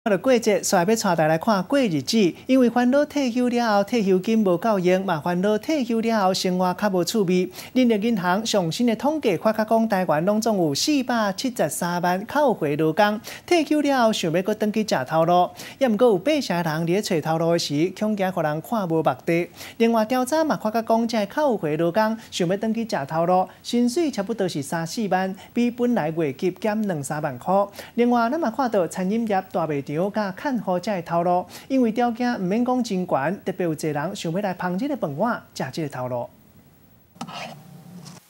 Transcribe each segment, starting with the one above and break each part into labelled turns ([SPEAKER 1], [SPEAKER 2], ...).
[SPEAKER 1] 到過節，煞欲帶大家來看過日子，因為煩惱退休了後退休金無夠用，嘛煩惱退休了後生活較無趣味。人力銀行上新的統計發覺講，台灣攏總有473萬較有歲勞工退休了後想欲閣轉去食頭路，抑毋過有八成人佇咧揣頭路的時，恐驚予人看無目地。另外調查嘛發覺講，這較有歲勞工想欲轉去食頭路，薪水差不多是三四萬，比本來月給減兩三萬箍。另外，咱嘛看到餐飲業大賣場佮看護這个頭路，因為條件毋免講真懸，特別有濟人想欲來捧這个飯碗，食這个頭路。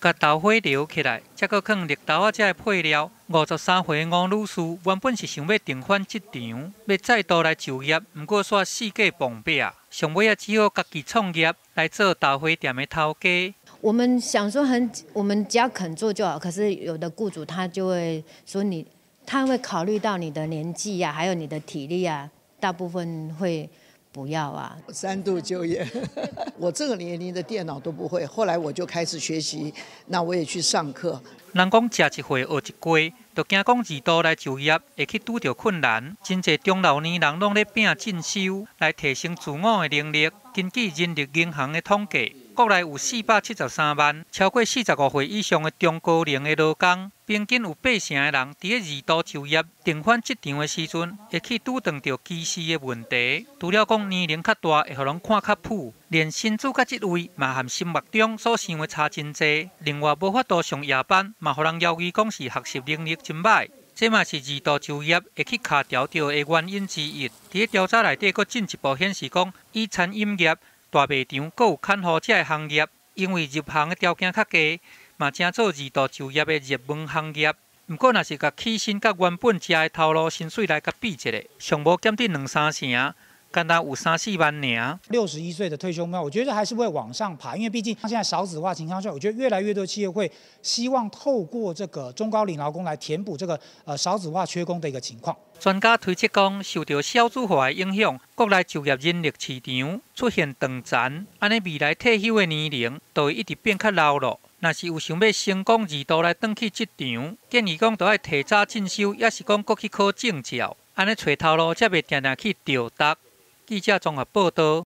[SPEAKER 2] 共豆花撩起來，才閣囥綠豆仔這个配料。53歲吳女士原本是想欲重返職場，欲再度來就業，毋過煞四界碰壁，上尾仔只好家己創業來做豆花店的頭家。
[SPEAKER 3] 我們想說很，我們只要肯做就好。可是有的僱主他就會說你。他會考慮到你的年紀呀，還有你的體力啊，大部分會不要啊。
[SPEAKER 4] 三度就業，我這個年齡的電腦都不會，後來我就開始學習，那我也去上課。
[SPEAKER 2] 人講食一歲學一雞，就驚講二度來就業會去拄著困難。真濟中老年人攏咧拼進修，來提升自我的能力。根據人力銀行的統計，國內有473萬超過45歲以上的中高齡的勞工，平均有八成的人佇咧二度就業、重返職場的時陣，會去拄著歧視的問題。除了講年齡較大會予人看較普，連薪資佮職位嘛和心目中所想的差真濟。另外，無法度上夜班，嘛予人枵疑講是學習能力真䆀。這嘛是二度就業會去卡牢著的原因之一。佇咧調查內底，閣進一步顯示講，以餐飲業、大賣場，閣有看護這个行業，因為入行的條件較低，嘛成做二度就業的熱門行業。毋過，若是共起薪佮原本食的頭路薪水來共比一下，上無減得兩三成，敢若有三四萬爾。
[SPEAKER 5] 61歲的退休目標，我覺得還是會往上爬，因為畢竟現在少子化情況下，我覺得越來越多企業會希望透過這個中高齡勞工來填補這個少子化缺工的一個情況。
[SPEAKER 2] 專家推測講，受著少子化的影響，國內就業人力市場出現斷層，按呢未來退休的年齡就會一直變較老囉。若是有想欲成功二度來轉去職場，建議講著愛提早進修，抑是講閣去考證照，按呢揣頭路才袂定定去著觸。記者綜合報導。